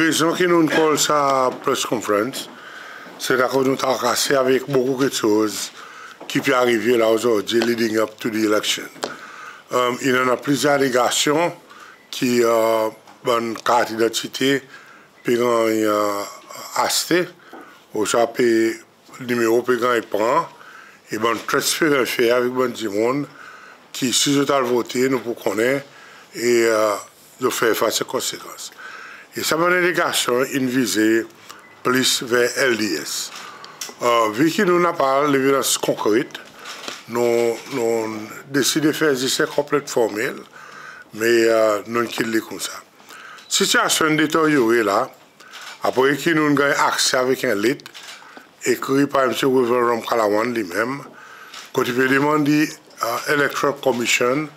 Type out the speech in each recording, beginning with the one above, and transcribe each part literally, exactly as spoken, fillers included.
Rezon ki nou'n call sa press conference, se akoz nou trakase avek bokou keksoz ki pe arive la ozordi leading up to the election. I annan plizyer alegasyon ki bann kart idantite pe ganny aste, ouswa pe nimero pe ganny pran, e bann threats pe ganny fer avek bann dimoun ki si zot al vote nou pou konnen, e zot fer fas ek konsekans. E sa bann alegasyon in vize plis ver L D S. Vi ki nou napa levidans konkret, nou, nou deside fer zis en konplent formel, me nou'n kit li koumsa. Sitiasyon in deteryore la, apre ki nou'n ganny akse avek en let ekri par Msye Wavel Ramkalawan li menm, kot i pe demann Electoral Commission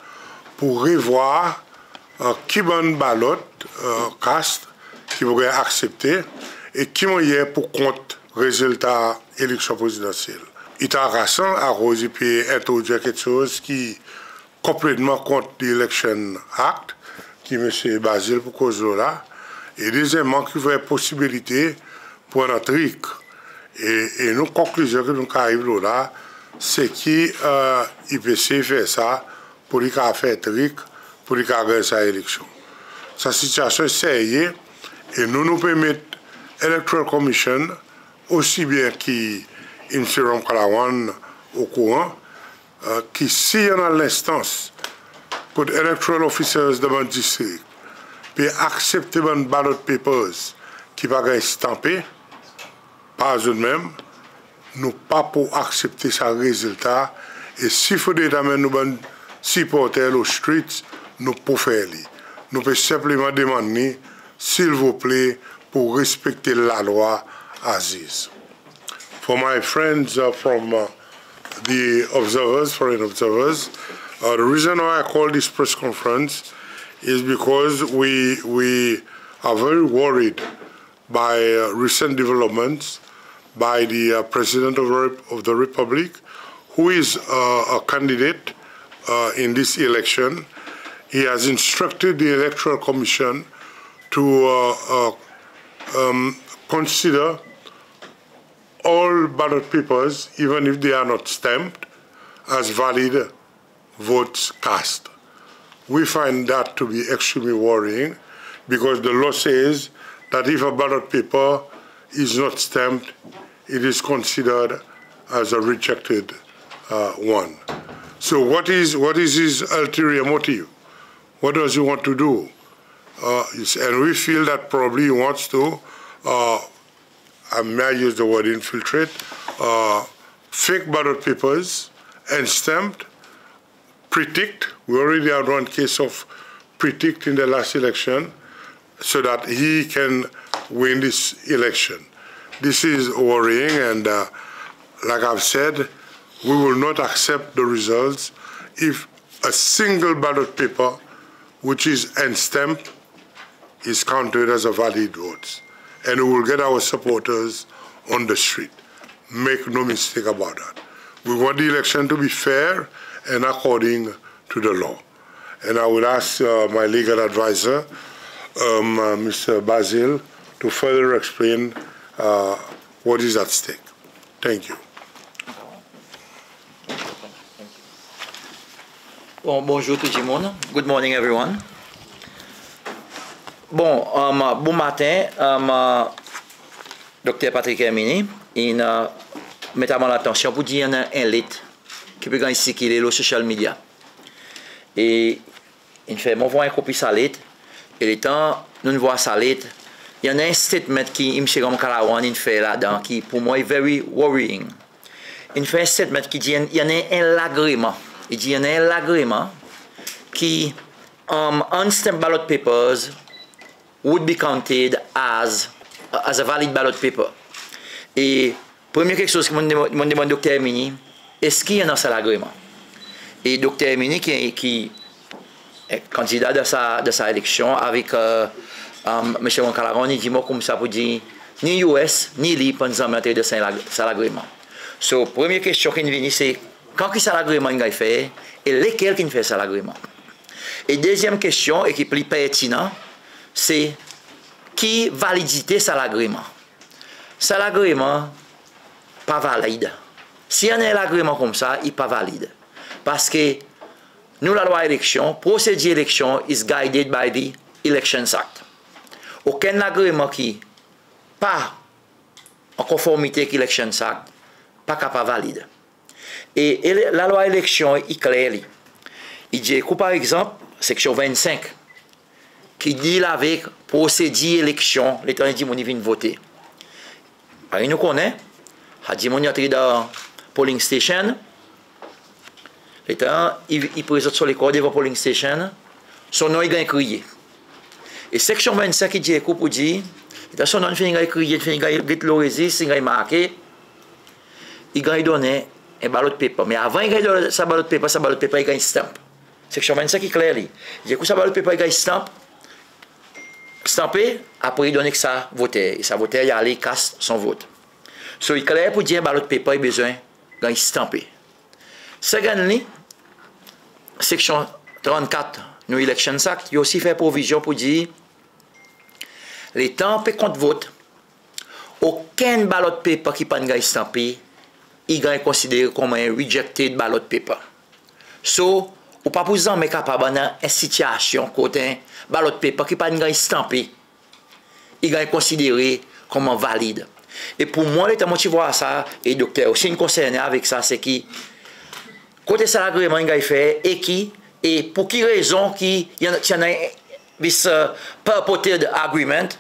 pou revwar ki bann balot cast ki pou ganny aksepte e ki mannyer pou kont rezilta eleksyon prezidansyel. I trakasan akoz i pe entrodwir keksoz ki konpletman kont the Election Act ki Msye Basil pou koz lo la, e dezyenmman ki fer posibilite pou annan trik. E nou konklizyon ki nou kapab ariv lo la, se ki i pe esey fer sa pou li kapab fer trik, pou li kapab ganny sa eleksyon. Sa sitiasyon i serye, e nou, nou pe met Electoral Commission osi byen ki Msye Ramkalawan okouran, ki si i annan lenstans kot electoral officers dan bann distrik pe aksepte bann ballot papers ki pa ganny stanpe par zot menm, nou pa pou aksepte sa rezilta. E si fodre anmenn nou bann siporter lo streets, nou pou fer li. Nou pe senpleman demann li, silvouple, pou respekte lalwa as is. For my friends from the observers, foreign observers, the reason why I call this press conference is because we are very worried by recent developments by the President of the Republic, who is a candidate in this election. He has instructed the Electoral Commission to consider all ballot papers, even if they are not stamped, as valid votes cast. We find that to be extremely worrying, because the law says that if a ballot paper is not stamped, it is considered as a rejected one. So what is, what is his ulterior motive? What does he want to do? And we feel that probably he wants to, may I use the word, infiltrate fake ballot papers and stamped, pre-ticked. We already had one case of pre-ticked in the last election, so that he can win this election. This is worrying, and like I've said, we will not accept the results if a single ballot paper which is unstamped is counted as a valid vote. And we will get our supporters on the street. Make no mistake about that. We want the election to be fair and according to the law. And I will ask my legal advisor, Mr Basil, to further explain what is at stake. Thank you. Bon, bonzour tou dimoun. Good morning, everyone. Bon, bomaten, Dokter Patrick Herminie in met a mon latansyon pour dir i annan en let ki pe ganny sirkile lo social media. E in fer mwan vwar en kopi sa let, e letan nou'n vwar sa let, i annan en statement ki Msye Ramkalawan in fer ladan ki pour mwan i very worrying. In fer en statement ki dir i annan en lagreman. I dir i annan en lagreman ki unstamped ballot papers would be counted as, as a valid ballot paper. E premye keksoz ki mon'n demann Dokter Herminie, eski i annan sa lagreman? E Dokter Herminie ki, ki kandida dan sa, dan sa eleksyon avek Msye Ramkalawan, i dir mwan koumsa pour dir ni US ni li pa'n zanmen antre dan sa lagreman. So premye kestyon ki'n vini se, kan ki sa lagreman in ganny fer e lekel ki'n fer sa lagreman? E dezyenm kestyon, e ki pli pertinan, se Ki validite sa lagreman? Sa lagreman pa valid. Si i annan en lagreman koumsa, i pa valid. Parski nou lalwa eleksyon, prosedir eleksyon is guided by the Elections Act. Okenn lagreman ki pa an konformite ek Elections Act pa kapab valid. E, e lalwa eleksyon i kler li. I dir kou par egzanp, seksyon vennsenk, ki deal avek prosedir eleksyon letan dimoun i vin vote. Parey nou konnen, sa dimoun i antre dan polling station, letan i, i prezant son lekor devan polling station, son non i ganny kriye. E seksyon vennsenk i dir kou pour dir, letan son non fini ganny kriye, fini ganny get lo rezis, fini ganny marke, i ganny donnen en ballot paper. Me avan i ganny donnen sa ballot paper, sa ballot paper i ganny stamp. Seksyon vennsenk i kler li. I dir kou sa ballot paper i ganny stamp, stanpe, apre i donnen ek sa voter. E sa voter i ale, i cast son vot. So i kler pour dir en ballot paper i bezwen ganny stanpe. Secondly, seksyon trannkat nou Elections Act, i osi fer provizyon pour dir, letan pe kont vot, okenn ballot paper ki pa'n ganny stanpe, i ganny konsidere konman en rejected ballot paper. So, ou pa pou zanmen kapab annan en sityasyon kot en ballot paper ki pa'n ganny stanpe, i ganny konsidere konman valid. E pour mwan, letan mon ti vwar sa, e Dokter osi in konsernen avek sa, se ki kote sa lagreman in ganny fer, e ki, e pour ki rezon ki i annan, ti annan this, uh, purported agreement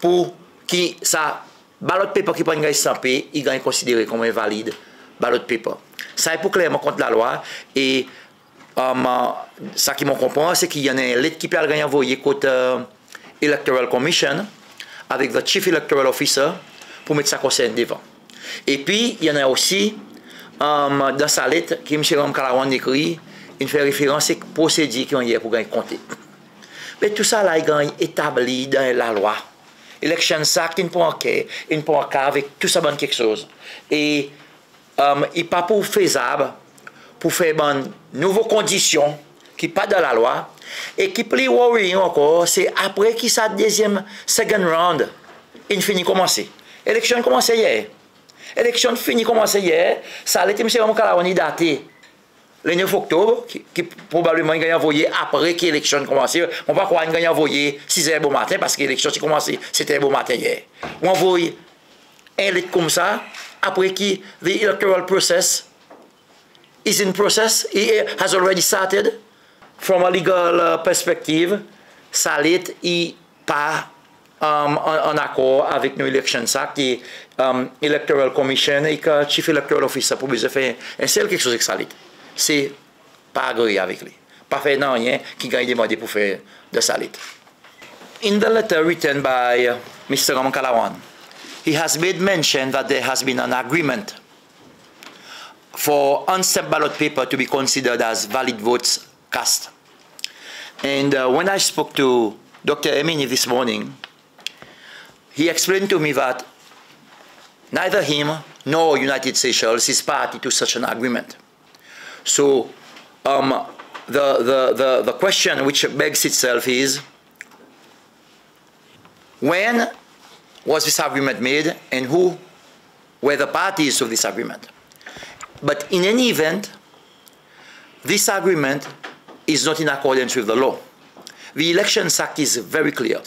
pour ki sa ballot paper ki pa'n ganny stanpe, i ganny konsidere konman en valid ballot paper. Sa i pou klerman kont lalwa, e, um, sa ki mon konpran, se ki i annan en let ki pe al ganny anvoye kot, uh, Electoral Commission avek the Chief Electoral Officer pour met sa konsern devan. Epi, i annan osi, um, dan sa let ki Msye Ramkalawan in ekrir, in fer referans ek prosedir ki i annan pour ganny konte. Me tou sa la i ganny etabli dan lalwa. Elections Act in pran ker, in pran ka avek tou sa bann keksoz. E, um, i pa pou fezab pour fer bann nouvo kondisyon ki pa dan lalwa, e ki pli worrying ankor, se apre ki sa dezyenm, second round, in fini konmanse. Eleksyon in konmanse yer. Eleksyon fini konmanse yer, sa let Msye Ramkalawan i date le nef Oktob, ki, ki probableman in ganny anvoye apre ki eleksyon konmanse. Mon pa krwar in ganny anvoye siz er bomaten, parski eleksyon ti konmanse set er bomaten yer. Ou anvoy en let koumsa, apre ki the electoral process is in process, it has already started. From a legal, uh, perspective, sa let i pa, um, an, an akor avek nou Elections Act, e, um, Electoral Commission ek, uh, Chief Electoral Officer pou bezwen fer en sel keksoz ek sa let. Se pa agree avek li. Pa fer nanryen ki ganny demande pour fer dan sa let. In the letter written by, uh, Mr Ramkalawan, he has made mention that there has been an agreement for unstamped ballot paper to be considered as valid votes cast. And, uh, when I spoke to Doctor Herminie this morning, he explained to me that neither him nor United Seychelles is party to such an agreement. So, um, the, the, the, the question which begs itself is, when was this agreement made and who were the parties to this agreement? But in any event, this agreement is not in accordance with the law. The Elections Act is very clear.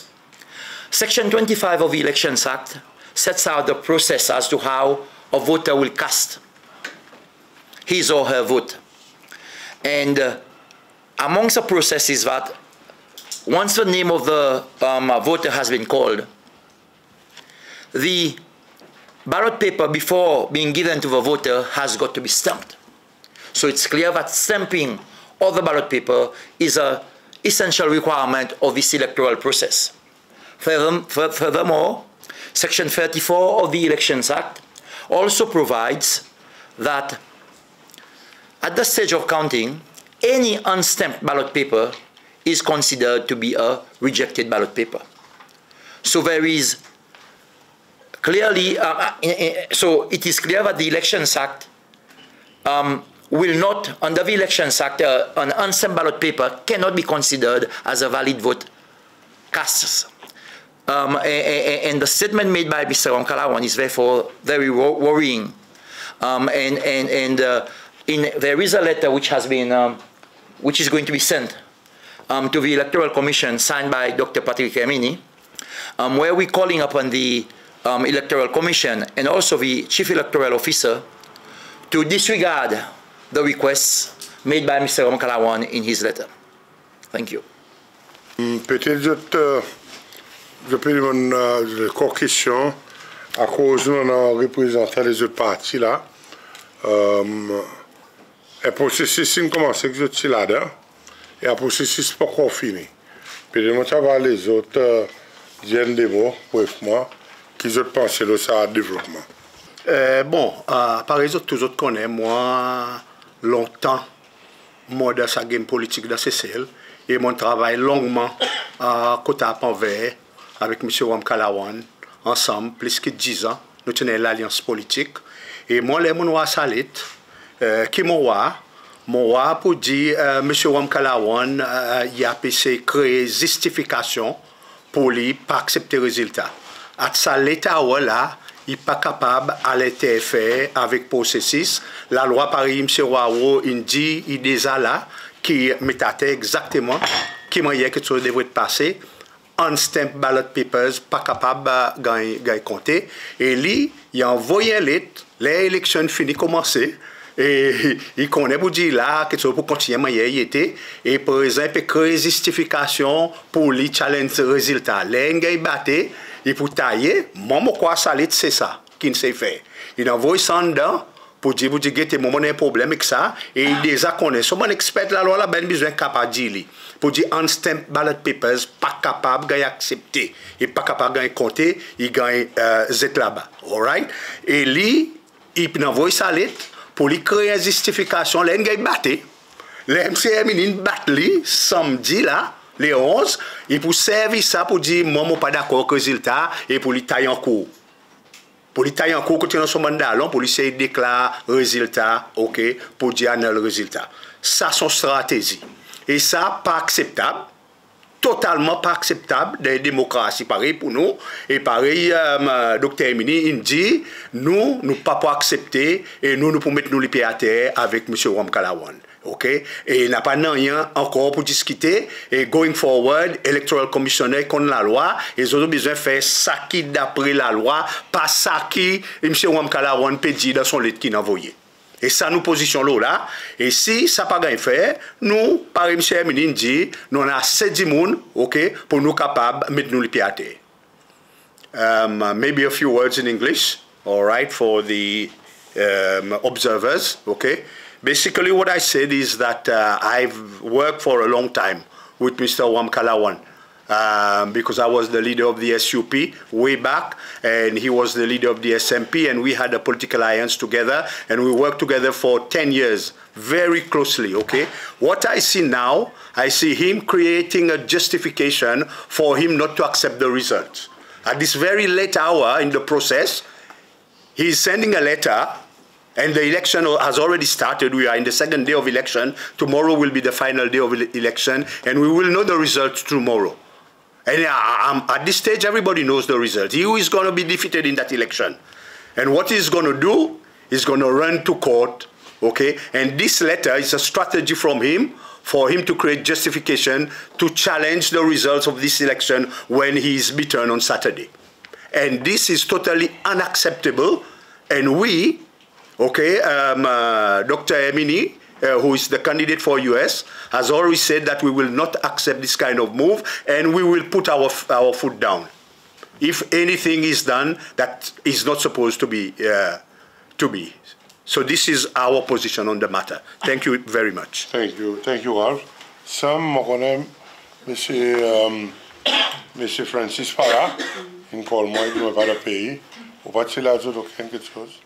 Section twenty-five of the Elections Act sets out the process as to how a voter will cast his or her vote. And, uh, amongst the process is that once the name of the, um, voter has been called, the ballot paper, before being given to the voter, has got to be stamped. So it's clear that stamping of the ballot paper is a essential requirement of this electoral process. Further-, fur-, furthermore, Section thirty-four of the Elections Act also provides that at the stage of counting, any unstamped ballot paper is considered to be a rejected ballot paper. So there is clearly, uh, uh, in, in, so it is clear that the Elections Act, um, will not, under the Elections Act, uh, an unstamped ballot paper cannot be considered as a valid vote cast. Um, and, and, and the statement made by Mister Ramkalawan is therefore very wo- worrying. Um, and and, and uh, in, there is a letter which has been, um, which is going to be sent, um, to the Electoral Commission, signed by Doctor Patrick Herminie, um, where we're calling upon the, um, Electoral Commission and also the Chief Electoral Officer to disregard the requests made by Mister Ramkalawan in his letter. Thank you. Petet zot, zot pe demann ankor kestyon, akoz nou annan reprezantan lezot parti la. En prosesis in konmanse ki zot ti ladan, e en prosesis pa ankor fini. Petet mon ti ava lezot dir en de mo brefman ki zot panse lo sa devlopman. Bon, parey zot tou zot konnen, mwan lontan mon dan sa game politik dan Sesel, e mon'n travay longman kot Arp Anver avek Msye Ramkalawan ansanm plis ki dizan. Nou ti annan en lalyans politik. E mwan ler mon'n war sa let, ki mon war? Mon war pour dir Msye Ramkalawan i pe esey kree zistifikasyon pour li pa aksepte rezilta. At sa let aour la, i pa kapab al enterfer avek prosesis. Lalwa, parey Msye Hoareau in dir, i deza la, ki met ater egzakteman ki mannyer keksoz devret pase. Unstamped ballot papers pa kapab ganny, ganny konte. E li, i anvoy en let ler eleksyon in fini konmanse, e i konnen pour dir la keksoz pou kontinyen mannyer i ete, e prezan i pe kree zistifikasyon pour li challenge rezilta. Ler in ganny bate, i pou taye. Mwan mon krwar sa let se sa ki'n esey fer. In anvoy sa anndan pour dir, pour dir gete, mon, mon annan en problenm ek sa, e i deza konnen. So bann eksper lalwa laba in bezwen kapab dir li pour dir unstamped ballot papers pa kapab ganny aksepte, e pa kapab ganny konte, i ganny zet laba. Alright? E li, in anvoy sa let pour li kree zistifikasyon ler in ganny bate. Ler Msye Herminie in bat li Sanmdi la, le onz, i pou servi sa pour dir mwan mon pa dakor ek rezilta, e pour li tay ankour. Pour li tay ankour kot i annan son bann dalon, pour li esey deklar rezilta, OK, pour dir anil rezilta. Sa son stratezi. E sa pa akseptab, totalman pa akseptab dan en demokrasi parey pour nou. E parey Dokter Herminie in dir, nou, nou pa pou aksepte, e nou, nou pou met nou lipye ater avek Msye Ramkalawan. OK? E napa nanryen ankor pour diskite. E going forward, Electoral Commissioner i konn lalwa, e zot, zot bezwen fer sa ki dapre lalwa, pa sa ki Msye Ramkalawan pe dir dan son let ki'n anvoye. E sa nou pozisyon lo la. E si sa pa ganny fer, nou, parey Msye Herminie in dir, nou annan ase dimoun, OK, pour nou kapab met nou lipye ater. Um, maybe a few words in English, all right, for the um, observers, OK? Basically, what I said is that uh, I've worked for a long time with Mr. Ramkalawan, um, because I was the leader of the S U P way back, and he was the leader of the S N P, and we had a political alliance together, and we worked together for ten years. Very closely, OK? What I see now, I see him creating a justification for him not to accept the result. At this very late hour in the process, he is sending a letter, and the election has already started. We are in the second day of election. Tomorrow will be the final day of ele- election, and we will know the result tomorrow. And uh, um, at this stage, everybody knows the result. He is going to be defeated in that election. And what he's going to do, he's going to run to court, OK? And this letter is a strategy from him for him to create justification to challenge the results of this election when he is beaten on Saturday. And this is totally unacceptable. And we, OK, um, uh, Doctor Herminie, uh, who is the candidate for U S, has already said that we will not accept this kind of move, and we will put our, our foot down if anything is done that is not supposed to be, uh, to be. So this is our position on the matter. Thank you very much. Thank you. Thank you, Ralph. Sam, mon konnen Msye, um, Msye Francis pa la, in call mwan, i dir mwan pa dan pei. Ou pa ti la azout okenn keksoz?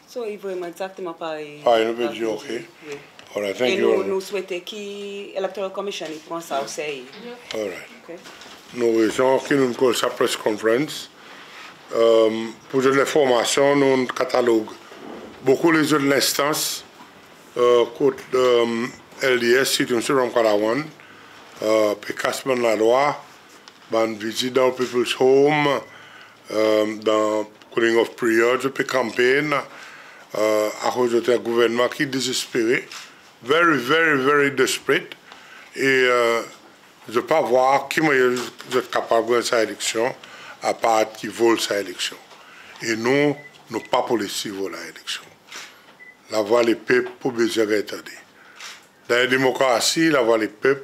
So, i vreman egzakteman parey. Parey nou pe dir, OK. Wi. All right, thank you. E nou, nou swete ki Electoral Commission i pran sa o serye. All right. OK. Nou rezon ki nou'n call sa press conference. Um, pour zot lenformasyon, nou'n katalog bokou lezot lenstans, uh, kot, um, L D S, sirtou Msye Ramkalawan, uh, pe kas bann lalwa, bann vizit dan People's Home, e, dan cooling off period, zot pe campaign, e, akoz zot en gouvernman ki dezespere, very, very, very desperate, e, e, zot pa vwar ki mannyer zot kapab ganny sa eleksyon, apard ki vol sa eleksyon. E nou, nou pa pou les vol sa eleksyon. Lavwa lepep pou bezwen ganny tande. Dan en demokrasi, lavwa lepep,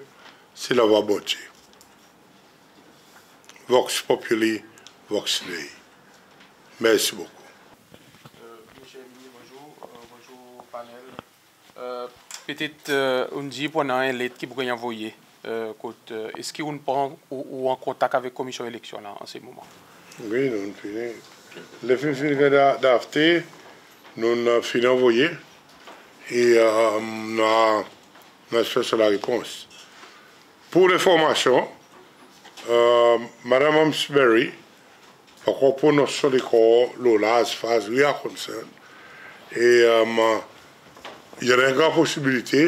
se lavwa Bondye. Vox Populi, Vox Dei. Mersi bokou. E, Michel, bonzour. E, bonzour, panel. E, petet, e, ou'n dir pou annan en let ki pou ganny anvoye, e, kot, e, eski ou'n pran ou, ou an kontak avek Komisyon Eleksyon la an se moman? Wi, nou'n fini. Ler fini, fini ganny da-, drafte, nou'n, e, fini anvoye. E, e, nou a, nou a esper son larepons. Pour lenformasyon, e, Madanm Amesbury pa ankor pronons son lekor lo la as far as we are concerned. E, e, i annan en gran posibilite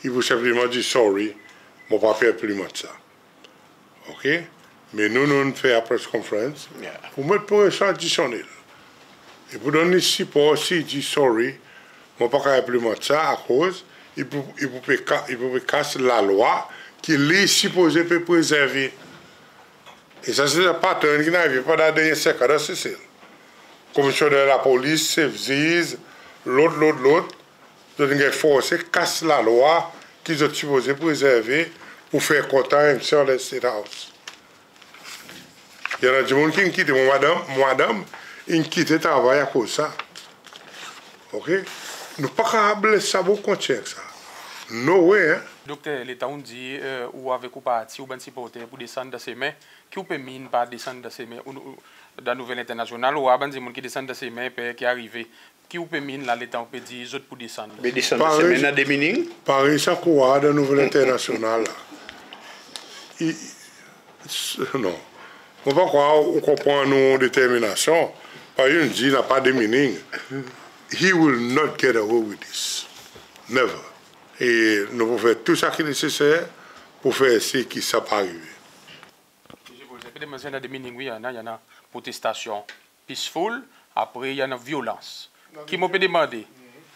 i pou senpleman dir, "Sorry, mon pa pe enplimant sa." OK? Me nou, nou'n fer press conference, yeah, pou met presyon adisyonnel. E pou donn li sipor si i dir, "Sorry, mon pa kapab enplimant sa," akoz i pou, i pou pe ka-, i pou pe kas lalwa ki li sipoze pe prezerve. E sa se sa patern ki'n arive pandan dernyen senk an dan Sesel. Komisyoner lapolis, sef ziz, lot, lot, lot, zot in ganny forse kas lalwa ki zot sipoze prezerve pour fer kontan enn sel State House. I annan dimoun ki'n kite, mon madanm, mon madanm in kite travay akoz sa. OK? Nou pa kapab les sa bout kontyenn sa. No way, en. Dokter, letan ou'n dir, e, ou avek ou parti, ou bann siporter pou desann dan semen, ki ou pe mean par desann dan semen? Ou, ou, dan Nouvel Enternasyonal, ou war bann dimoun ki desann dan semen, pe ki arive. Ki ou pe mean la letan ou pe dir zot pou desann? Be desann dan semen an de meaning? Parey sa ki ou war dan Nouvel Enternasyonal la. I, i, s-, non. Mon pa krwar ou konpran nou determinasyon. Parey nou'n dir, napa de meaning. He will not get away with this. Never. E nou pou fer tou sa ki neseser pour fer sir ki sa pa arive. Msye Volcere pe demande si i annan de meaning, wi, i annan, i annan protestasyon peaceful, apre i annan vyolans. Ki mon pe demande,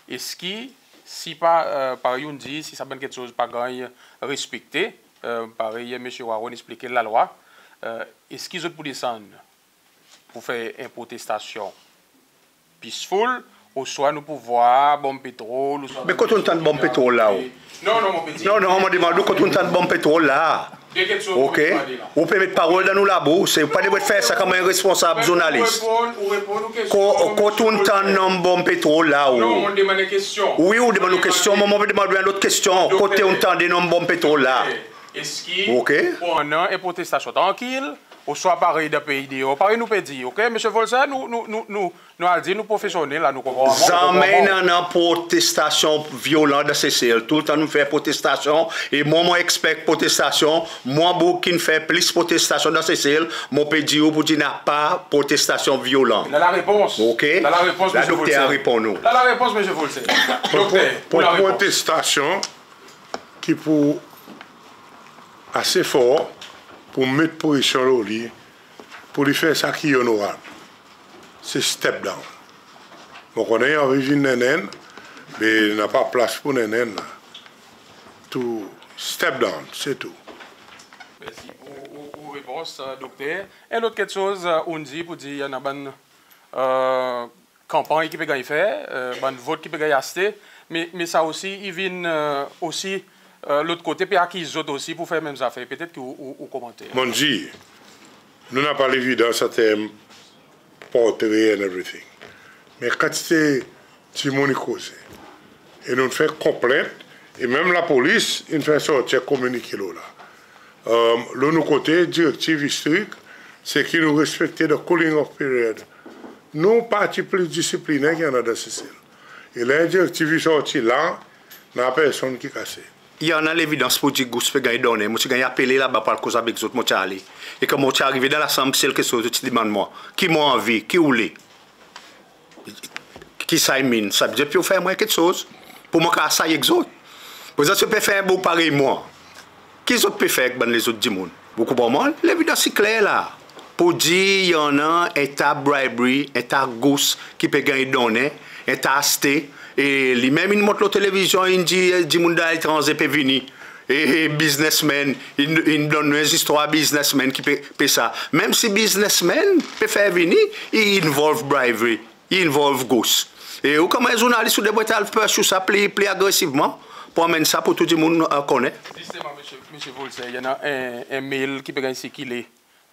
eski, si pa, e, parey ou'n dir, si sa bann keksoz pa ganny respekte, e, parey Msye Warren eksplike lalwa, e, eski zot pou desann pour fer en protestasyon peaceful, ouswa nou pou war bonm petrol, ouswa... Me kot ou'n tann bonm petrol la ou? Non, non, mon pe dir... Non, non, mon demann ou kot ou'n tann bonm petrol la? OK? Ou pe met parol dan nou labous, se ou pa devret fer sa konman en responsab zournalis. Kot ou'n tann nonm bonm petrol la ou? Non, mon demann en kestyon. Wi, ou demann ou kestyon, mwan mon pe demann ou en lot kestyon. Kote ou'n tann nonm bonm petrol la? Eski pou annan en protestasyon trankil, ouswa parey dan pei deor, parey nou pe dir, OK, Msye Volcere, nou, nou, nou, nou, nou al dir nou profesyonnel la, nou konpran. Zanmen in annan protestasyon vyolan dan Sesel. Toultan nou fer protestasyon, e mwan mon ekspek protestasyon, mwan boug ki'n fer plis protestasyon dan Sesel, mon pe dir ou pour dir napa protestasyon vyolan. La larepons. OK? La larepons, Msye Volcere. La dokter a reponn ou. La larepons, Msye Volcere. Dokter, pour larepons. Protestasyon ki pou ase for pour met presyon lo li, pour li fer sa ki onorab, se step down. Mon konnen i anvi vin nennenn, me napa plas pour nennenn la. Tou step down, se tou. Mersi pour ou, ou repons, e, Dokter. En lot keksoz, e, ou'n dir pour dir i annan bann, e, kanpanny ki pe ganny fer, e, bann vot ki pe ganny aste, me, me sa osi i vin, e, osi, e, lot kote pe akiz zot osi pour fer menm zafer. Petet ki ou, ou, ou komanter. Mon dir, nou napa levidans an term portre and everything. Me kantite dimoun i koze. E nou'n fer konplent, e menm lapolis in fer sorti en kominike lo la. E, lo nou kote, direktiv i strik, se ki nou respekte the cooling off period. Nou parti pli disiplinen ki annan dan Sesel. E ler direktiv i sorti la, napa personn ki kase. I annan levidans pour dir gous pe ganny donnen. Mon ti ganny apele laba pour al koz avek zot, mon ti ale. E kan mon ti arive dan lasanm, sel keksoz zot ti demann mwan, ki mon anvi, ki ou le? Ki sa i mean? Sa vedir pou fer mwan keksoz pour mwan kapab asay ek zot. Prezan si zot pe fer en boug parey mwan, ki zot pe fer ek bann lezot dimoun? Ou konpran mwan? Levidans i kler la. Pou dir i annan en ta bribery, en ta gous ki pe ganny donnen, en ta aste. E li menm in mont lo televizyon, in dir, e, dimoun dan letranze pe vini. E, e biznesmenn, in, in donn nou en zistwar biznesmenn ki pe, pe sa. Menm si biznesmenn pe fer vini, i involve bribery, i involve gous. E ou konman en zournalis, ou devret al pursue sa pli, pli agresivman pou anmenn sa pou tou dimoun, e, konnen. Zisteman, Msye, Msye Volcere, i annan en, en mail ki pe ganny sirkile,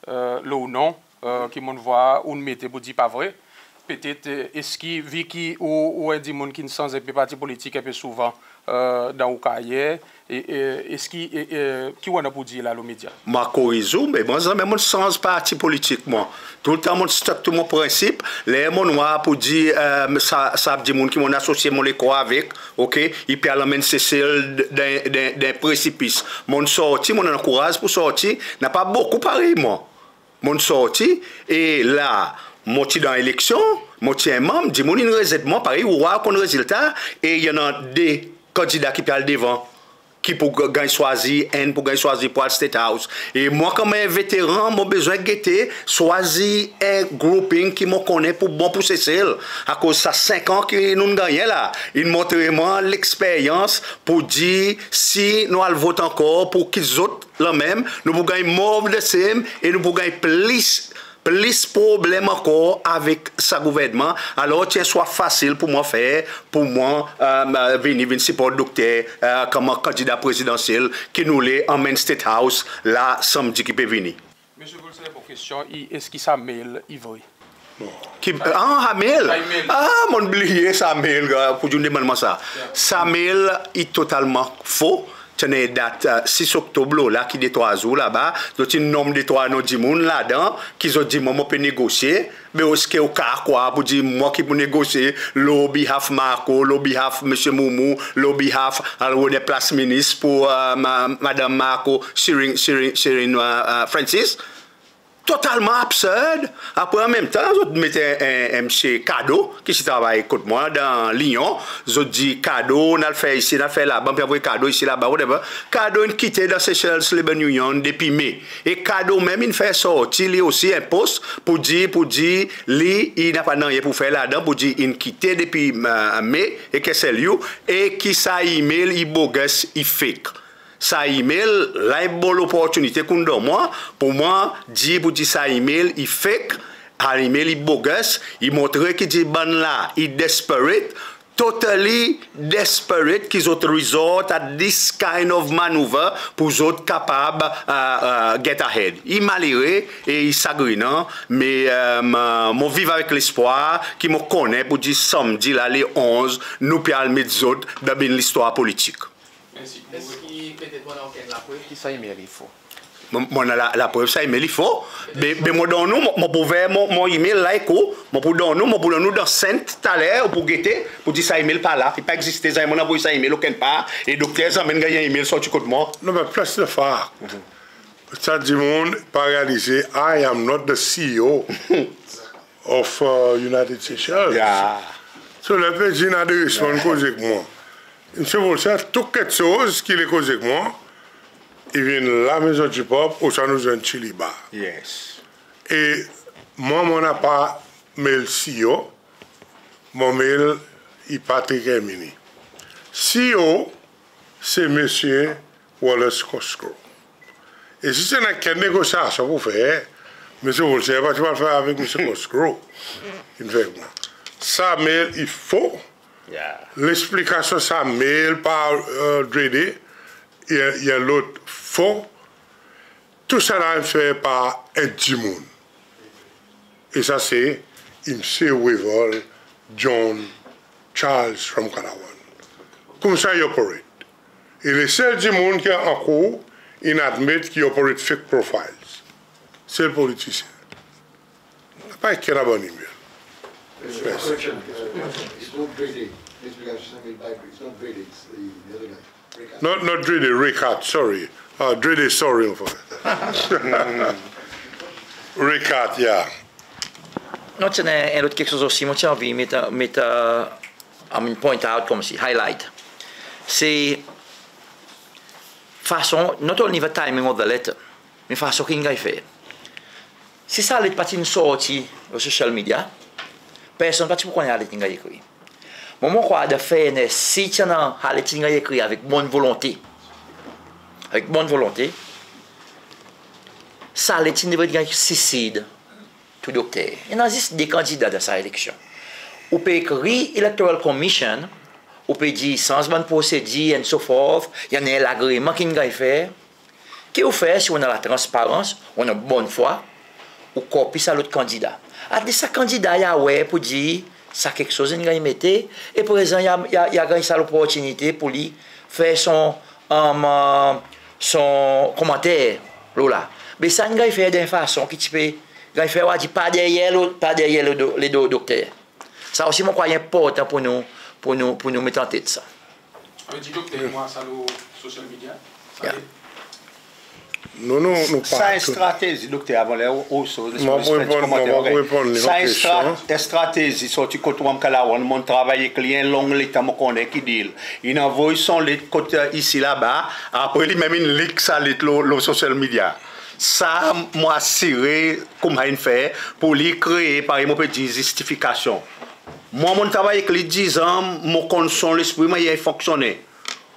e, lo ou non, e, ki mon'n vwar ou'n mete pou dir pa vre. Petet, e, eski, vi ki ou, ou en dimoun ki'n sanz en pe parti politik en pe souvan, e, dan ou karyer, e, e, eski, e, e, ki ou annan pou dir la lo medya? Mon a koriz ou, me mwan zanmen mon'n sanz parti politik mwan. Toultan mon'n stuck to mon prensip. Ler mon'n war pou dir, e, sa, sa dimoun ki mon'n asosye mon lekor avek, oke, i pe al anmenn Sesel dan, dan, dan presipis, mon'n sorti, mon'n annan kouraz pou sorti. Napa bokou parey mwan. Mon'n sorti, e la, mon ti dan eleksyon, mon ti en manm, dimoun in rezet mwan, parey ou war konn rezilta, e i annan de kandida ki pe al devan, ki pou g-, ganny swazir, enn pou ganny swazir pou al State House. E mwan konman en veteran, mon bezwen gete, swazir en grouping ki mon konnen pou bon pou Sesel. Akoz sa senk an ki nou'n gannyen la, in montre mwan leksperyans pou dir si nou al vot ankor pou ki zot lanmenm, nou pou ganny more of the same e nou pou ganny plis, plis problenm ankor avek sa gouvernman. Alor ti en swa fasil pou mwan fer, pou mwan, e, vini, vin siport dokter, e, konman kandida prezidansyel ki nou le anmenn State House la Sanmdi ki pe vini. Msye Volcere, mon kestyon i, eski sa mail i vre? Ki, a, sa mail? Sa mail. A, mon'n bliye sa mail, e, pou dir ou'n demann mwan sa. Ya. Sa mail i totalman fo. Ti annan en dat, e, sis Oktob lo la ki detrwa zour laba, zot in nonm detrwa non dimoun ladan, ki zot dir mwan mon pe negosye. Me eski ou kapab krwar pou dir mwan ki pou negosye lo behalf Marco, lo behalf Msye Moumou, lo behalf al rod en plas minis pou, e, ma-, Madanm Marco, Sherin, Sherin, Sherin, e, e, Francis? Totalman absurd. Apre, an menm tan, zot met en, en, en Msye Kado, ki ti travay kot mwan dan Linyon. Zot dir Kado, nou al fer isi, nou al fer laba, nou pe anvoy Kado isi, laba, whatever. Kado in kite dan Seychelles Labour Union depi Me. E Kado menm in fer sorti li osi en post pou dir, pou dir li, i napa nanryen pou fer ladan, pou dir in kite depi, e, Me, e ki sel you, e ki sa email i bogus, i fake. Sa email la, i bon loportinite ki ou'n donn mwan, pou mwan dir, pou dir sa email i fake, sa email i bogus, i montre ki dir bann la i desperate, totally desperate, ki zot resort at this kind of maneuver pou zot kapab, e, e, get ahead. I malere e i sagrinan, me, e, mon viv avek lespwar ki mon konnen pou dir Sanmdi la, le onz, nou pe al met zot dan bin listwar politik. Mersi. Eski petet ou annan okenn laprev ki sa email i fo? Mon, mon annan la, laprev sa email i fo. Be, be mon donn ou, mon, mon pou ouver mon, mon email la ek ou, mon pou donn ou, mon pou donn ou dan sent taler, ou pou gete, pou dir sa email pa la, i pa egziste, zanmen mon'n anvoy sa email okenn par, e dokter zanmen in ganny en email sorti kot mwan. Non, but plus the fact, sa dimoun pa realize, I am not the C E O of, uh, United Seychelles. Yeah. So, ler pe dir in adres mwan, in koz ek mwan. Msye Volcere, tou keksoz ki le koz ek mwan, i vin Lamezon Dipep, ouswa nou zwenn Chiliba. Yes. E mwan, mon napa mail C E O, mon mail i Patrick Herminie. C E O, se Msye Wallace Cosgrow. E si ti annan ken negosyasyon pou fer, Msye Volcere pa ti pou al fer avek Msye Cosgrow. In fer mwan. Sa mail i fo. Yeah. Leksplikasyon sa mail par, e, Dre Day, i, i lot fo. Tou sa la in fer par en dimoun. E sa se Msye Wavel John Charles Ramkalawan. Koumsa i operate. E le sel dimoun ki ankour in admet ki i operate fake profiles, se politisyen. Pa ekri ladan email. Correction. It's not Dre Day. It's because it's not made by, it's not Dre Day. It's the, the other guy. Not, not Dre Day, Ray Katz, sorry. Uh, Dre Day, sorry, mon frer. Ray Katz, yeah. Non, ti annan en lot keksoz osi, mon ti anvi met, met, uh, I mean, point out konmsi, highlight. Se fason, not only the timing of the letter, Me fason ki in ganny fer. Si sa let pa ti'n sorti lo social media, personn pa ti pou konnen sa let in ganny ekri. Mwan mon krwar dan fairness, si ti annan sa let in ganny ekri avek bonn volonte, avek bonn volonte, sa let in devret ganny sisir tou dokter. I annan zis de kandida dan sa eleksyon. Ou pe ekrir Electoral Commission, ou pe dir sanz bann prosedir and so forth, i annan en lagreman ki'n ganny fer. Ki ou fer si ou annan latransparans, ou annan bonnfwa, ou kopi sa lot kandida. At least sa kandida i aware pour dir sa keksoz in ganny mete, e prezan i a, i a, i a ganny sa loportinite pour li fer son, um, son komanter lo la. Me sa in ganny fer dan en fason ki ti pe ganny fer, ou a dir, par deryer lo, par deryer lo do, ledo dokter. Sa osi mon krwar i enportan pour nou, pour nou, pour nou met an tet sa. Sa ve dir dokter, mwan sa lo social media. Sa Yeah. Non, non, nou pa Sa en stratezi, dokter, avan ler ou, ou, so, Mon pou reponn, mon pou reponn li Sa en kestyon. Stra-, en stratezi sorti kot Ramkalawan, mon travay ek li en long letan, mon konnen ki deal. In anvoy son let kot, e, isi laba, apre li menm in leak sa let lo, lo social media. Sa mon asire koumsa in fer pour li kree, parey mon pe dir, zistifikasyon. Mwan, mon'n travay ek li dizan, mon konn son lespri, mannyer i fonksyonnen.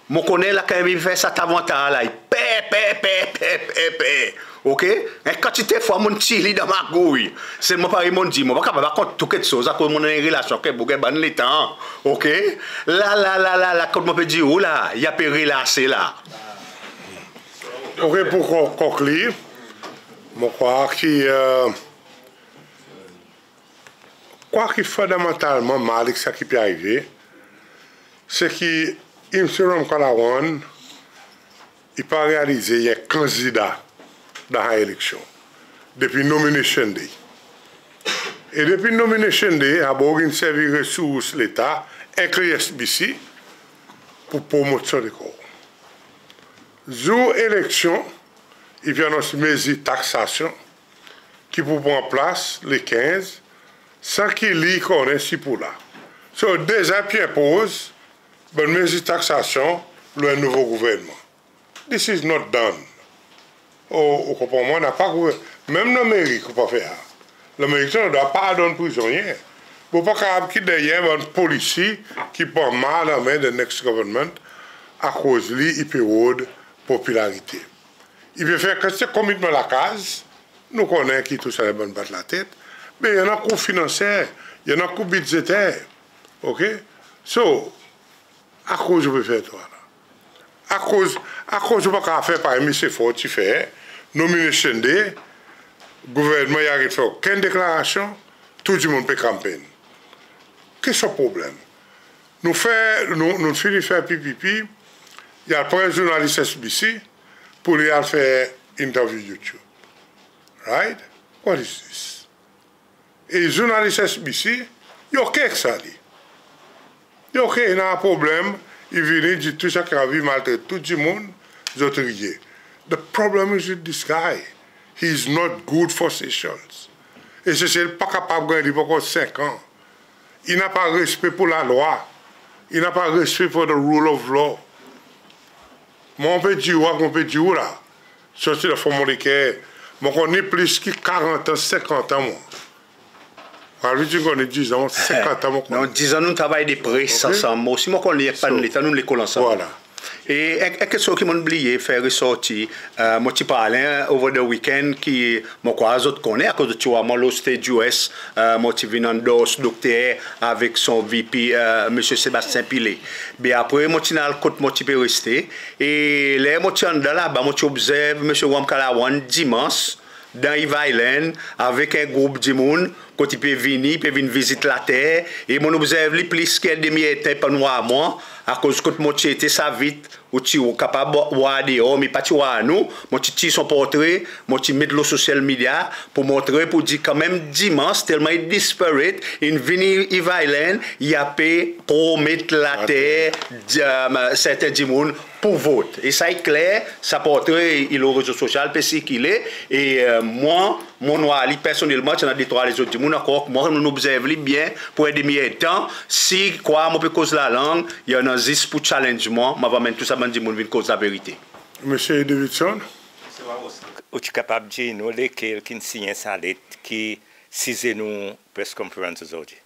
Mon konnen la kan i fer sa tavantar la, i per, per, per, per, per, per. Oke? En kantite fwa mon'n tir li dan magouy. Selman parey mon'n dir, mon pa kapab rakont tou keksoz akoz mon annan en relasyon ek boug en bann letan. Oke? La, la, la, la, la, kot mon pe dir ou la, i a pe relase la. Oke, pour kon-, konklir, mon krwar ki, e, kwa ki fondamantalman mal ek sa ki pe arive, se ki Msye Ramkalawan, i pa realize i en kandida dan sa eleksyon depi nomination day. E depi nomination day, sa boug in servi resours Leta, enkli S B C, pour promot son lekor. Zour eleksyon, i pe anons mezir taksasyon ki pou pran plas le kenz, san ki li i konnen si pou la. So, deza pe enpoz bann mezir taksasyon lo en nouvo gouvernman. This is not done. Ou, ou konpran mwan, napa gouver-, menm Lanmerik ou pa fer sa. Lanmerik ti annan drwa pardonn prizonnyen. Ou pa kapab kit deryer bann polisi ki pou anmar lanmen the next government akoz li i pe rod popilarite. I pe fer kantite komitman lakaz, nou konnen ki tou sa bann bat latet, me i annan kou finanser, i annan kou bidzeter. Oke? So, akoz ou pe fer tou sa la? Akoz, akoz ou pa kapab fer parey Msye Faure ti fer, nomination day, gouvernman i aret fer okenn deklarasyon, tou dimoun pe kanpenn. Ki son problenm? Nou fer, nou, nou fini fer P P P, i al pran zournalis S B C pour li al fer interview YouTube. Right? What is this? E zournalis S B C, i oke ek sa li. I oke, i napa problenm, i vini, i dir tou sa ki anvi maltret tou dimoun, zot riye. The problem is with this guy. He is not good for Seychelles. E Sesel pa kapab ganny li pour ankor senk an. I napa respe pour lalwa. I napa respe for the rule of law. Mon pe dir ou, mon pe dir ou la, sorti dan fon mon leker, mon konn li plis ki karant an, senkant an, mwan. Alvi dir konn li dizan, senkant an, mon konn li. Non, dizan nou travay de pre ansanm. Mon osi mon konn li, ek bann letan nou lekol ansanm. Vwala. E en, en keksoz ki mon'n bliye fer resorti, e, mon ti parl over the weekend ki mon krwar zot konnen, akoz zot ti war mwan lo State U S, e, mon ti vin endorse dokter avek son V P, e, Msye Sébastien Pillay. Be apre, mon ti'n al kot mon ti pe reste, e ler mon ti anndan laba, mon ti obzerv Msye Ramkalawan Dimans dan Eve Island avek en group dimoun, kot i pe vini, i pe vin vizit later, e mon'n obzerv li plis ki en demi erdtan, i pa'n war mwan, akoz kot mon ti ete sa vit, ou ti kapab war deor, me i pa ti war nou, mon ti tir son portre, mon ti met lo social media pour montre, pour dir kanmenm Dimans, telman i desperate, in vini Eve Island, i a pe promet later, di-, e, serten dimoun pour vot. E sa i kler, sa portre i lo rezo sosyal, pe sirkile, e, e, mwan, mon'n war li personnelman, ti annan de trwa lezot dimoun ankor, mwan, nou'n obzerv li byen pour en demi erdtan. Si krwar mon pe koz lalang, i annan zis pour challenge mwan, mon ava anmenn tou sa bann dimoun vin koz laverite. Msye Davidson? Ou ti kapab dir nou lekel ki'n sinyen sa let ki size nou press conference ozordi?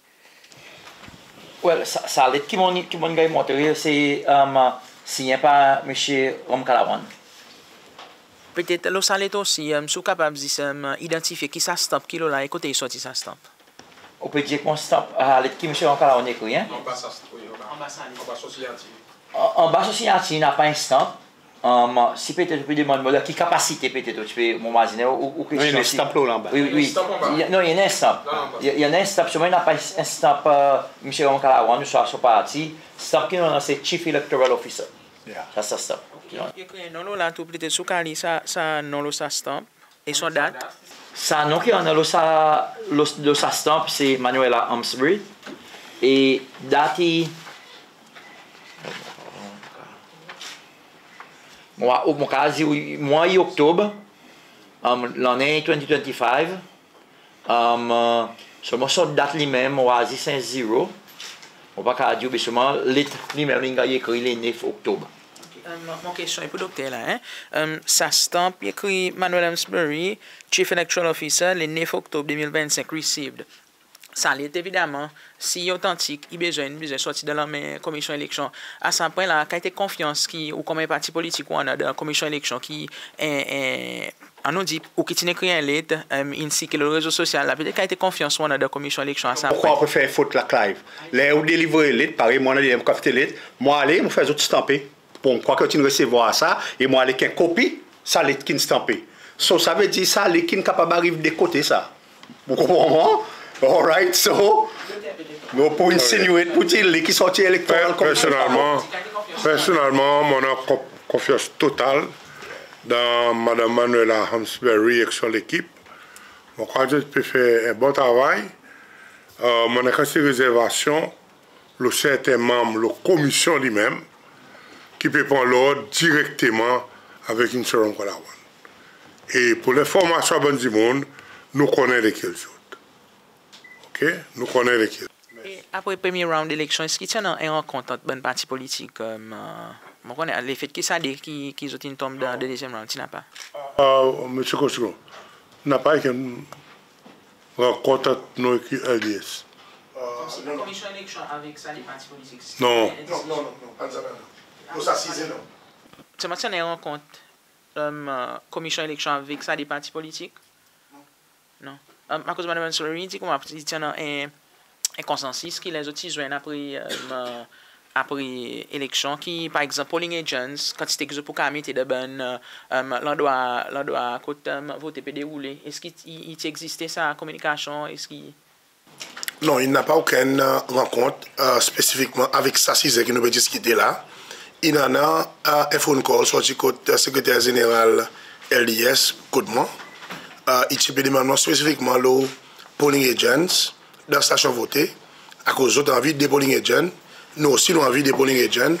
Well, sa, sa let ki mon'n, ki mon'n ganny montre, se, um, sinyen par Msye Ramkalawan. Petet lo sa let osi, um, si ou kapab zis, um, idantifye ki sa stamp ki lo la e kote i sorti sa stamp. Ou pe dir ki mon stamp, sa let ki Msye Ramkalawan i ekri, en? Anba sa, wi, anba. Anba sa, wi. Anba son sinyatir. An, anba son sinyatir, napa en stamp. Um, si petet ou pe demann mwan dan ki kapasite, petet ou ti pe, mon mazinen ou, ou kestyon. Non, i annan en stamp lo la anba. Wi, wi, wi. I annan en stamp anba. I annan en stamp. Non, non, pa. I annan en stamp, selman i napa en stamp, uh, Msye Ramkalawan ouswa son parti. Stamp ki nou annan se Chief Electoral Officer. Yeah. Sa, sa stamp. Ok. I ekri en non lo la tou, petet si ou kapab lir sa, sa non lo sa stamp. E son dat? Sa non ki annan lo sa, lo, lo sa stamp se Manuela Amsbury. E dat i, mon, mon kapab dir wi, mwan i Oktob, um, lannen twenty twenty-five. Um, selman son dat li menm, mon war zis en zero. Mon pa kapab dir ou, be selman let li menm, li ganny ekri le nef Oktob. Um, mon kestyon i pour dokter la, en. Um, sa stamp i ekri Manuel Amsbury, Chief Electoral Officer, le nef Oktob de mil vennsenk, received. Sa let, evidaman, si i otantik, i bezwen, i bezwen sorti dan lanmen Komisyon Eleksyon. A sa pwen la, kalite konfyans ki ou konman parti politik ou annan dan Komisyon Eleksyon ki, en, en, annou dir, ou ki ti'n ekri en let, em, in sikil lo rezo sosyal la, petet kalite konfyans ou annan dan Komisyon Eleksyon a sa pwen. Poukwa ou pe fer fot la, Clive? Ler ou delivre let, parey mwan, ler mon kapte let, mon ale, mon fer zot stanpe. Bon, mon krwar ki ou ti'n resevwar sa, e mon ale ek en kopi sa let ki'n stanpe. So, savedir sa let ki'n kapab ariv de kote sa. Ou konpran mwan? Alright, so, nou pou insinuate pour dir li ki sorti Electoral Commission. Personalman, personalman, mon annan konf-, konfyans total dan Madanm Manuela Amsbury ek son lekip. Mon krwar zot pe fer en bon travay. Euh, mon annan kantite rezervasyon lo serten manm lo komisyon li menm ki pe pran lord direkteman avek Msye Ramkalawan. E pour lenformasyon a bann dimoun, nou konnen lekel zot. OK? Nou konnen lekel. E apre premye round eleksyon, eski ti annan en rankont ant bann parti politik, euh, mon konnen, lefet ki sa de ki, ki zot in tonm dan, dan dezyenm round, ti napa? Euh, Msye Kosiko, napa okenn rankont ant nou ek L D S. Euh, non, non. Komisyon Eleksyon avek sa de parti politik. Non. Non, non, non, non, pa nou zame, non. Lo sa size, non. Selman ti annan en rankont, euh, Komisyon Eleksyon avek sa de parti politik? Non. Non. Euh, akoz Madanm Amsbury i dir koumsa ti annan en, en konsansis ki ler zot ti zwenn apre, euh, apre eleksyon ki, par egzanp, polling agents, kantite ki zot pou kapab mete dan bann, euh, landrwa, landrwa kot, euh, vote pe deroule. Eski i, i ti egziste sa kominikasyon? Eski... Non, i napa okenn, euh, rankont, euh, spesifikman avek sa size ki nou pe diskite la. I annan, euh, en phone call sorti kot, euh, Sekreter Zeneral L D S kot mwan. Euh, i ti pe demann mwan spesifikman lo polling agents dan stasyon vote, akoz zot anvi de polling agent, nou osi nou anvi de polling agent,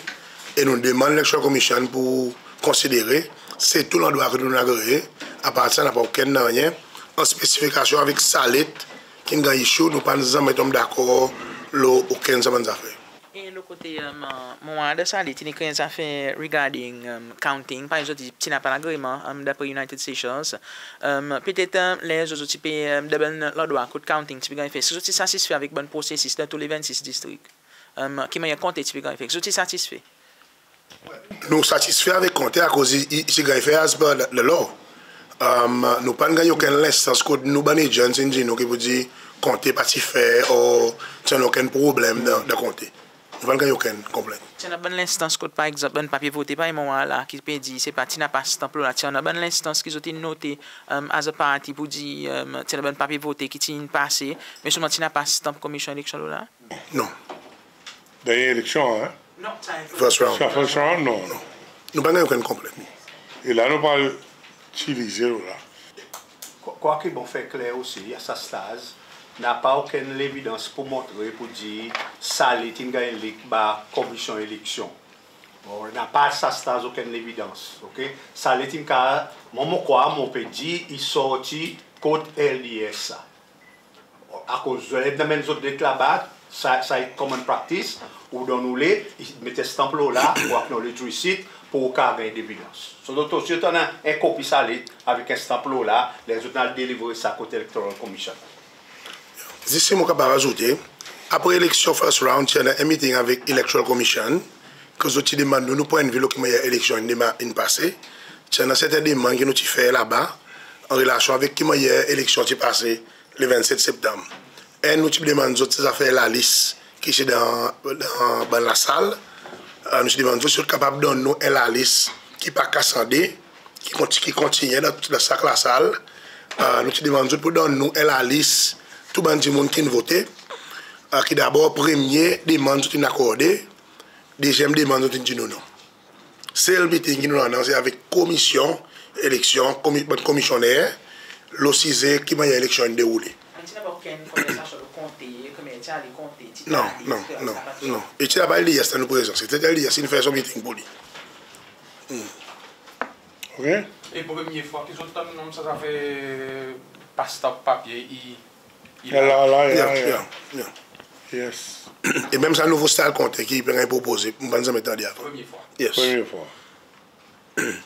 e nou demann Election Commission pour konsidere, se tou landrwa kot nou agree, apartir sa napa okenn nanryen an spesifikasyon avek sa let ki'n ganny issue, nou pa'n zanmen tonm dakor lo okenn sa bann zafer. E lo kote, euh, mon war dan sa let in ekri en zafer regarding, euh, counting, parey zot dir ti napa lagreman, euh, dapre United Seychelles. Euh, petet, euh, ler zot, zot ti pe, euh, dan bann landrwa kot counting ti pe ganny fer, eski zot ti satisfe avek bann prosesis dan tou le vennsis distrik? Euh, ki mannyer konte ti pe ganny fer, eski zot ti satisfe? Nou satisfe avek konte akoz i, i, i ti ganny fer as per the, the law. Euh, nou pa'n ganny okenn lenstans kot nou bann agents in dir nou ki pour dir konte pa ti fer, or ti annan okenn problenm dan, dan konte. Nou pa'n ganny okenn konplent. Ti annan bann lenstans kot, par egzanp, bann papye vote, parey mon war la, ki pe dir se pa ti napa stamp lo la, ti annan bann lenstans ki zot in note, euh, as a party pour dir, euh, ti annan bann papye vote ki ti'n pase, me selman ti napa stamp Komisyon Eleksyon lo la? Non. Dernyen eleksyon, en? Non, sa... First round. Sa first round, non. Non. Nou pa'n ganny okenn konplent. E la nou pral itilize lo la. Kwa, kwa ki bon fer kler osi, a sa staz, napa okenn levidans pour montre pour dir sa let in ganny leak ba Komisyon Eleksyon. Bon, napa sa staz okenn levidans, OK? Sa let in ka, mwan mon krwar mon pe dir i sorti kot L D S sa. Akoz ler zot anmenn zot let laba, sa, sa i common practice, ou donn ou let, i met stamp lo la, ou acknowledge receipt, pour ou kapab ganny de vilans. So, zot osi zot annan en kopi sa let avek en stanp lo la, ler zot al delivre sa kot Electoral Commission. Zis si mon kapab azoute, apre eleksyon first round, ti annan en meeting avek Electoral Commission, kot zot ti demann nou, nou pwennvi lo ki mannyer eleksyon in dema-, in pase. Ti annan serten demann ki nou ti fer laba, an relasyon avek ki mannyer eleksyon ti pase le vennset Septanm. Enn, nou ti demann zot se zafer lalis ki ti dan, dan bann lasal. Nou ti demann zot si zot kapab donn nou en lalis ki pa kas an de, ki konti-, ki kontinyen dan, dan sak lasal. Nou ti demann zot pour donn nou en lalis tou bann dimoun ki'n vote. Ki dabor premye demann zot in akorde, dezyenm demann zot in dir nou non. Sel meeting ki nou annan se avek komisyon eleksyon, komi-, bann komisyoner, lo size ki mannyer eleksyon in deroule. Ti napa okenn konversasyon lo konte, konbyen ti ale konte, ti Non, non, non, non. E ti napa LDS dan nou prezans. Se LDS in fer son meeting pour li. OK? E premye fwa ki zot tann nonm sa, sa fer pas papye i, i la. La, la, ya, ya. Yes. E menm sa nouvo style konte ki pe ganny propoze, mon pa'n zanmen tande avan. Premye fwa. Yes. Premye fwa.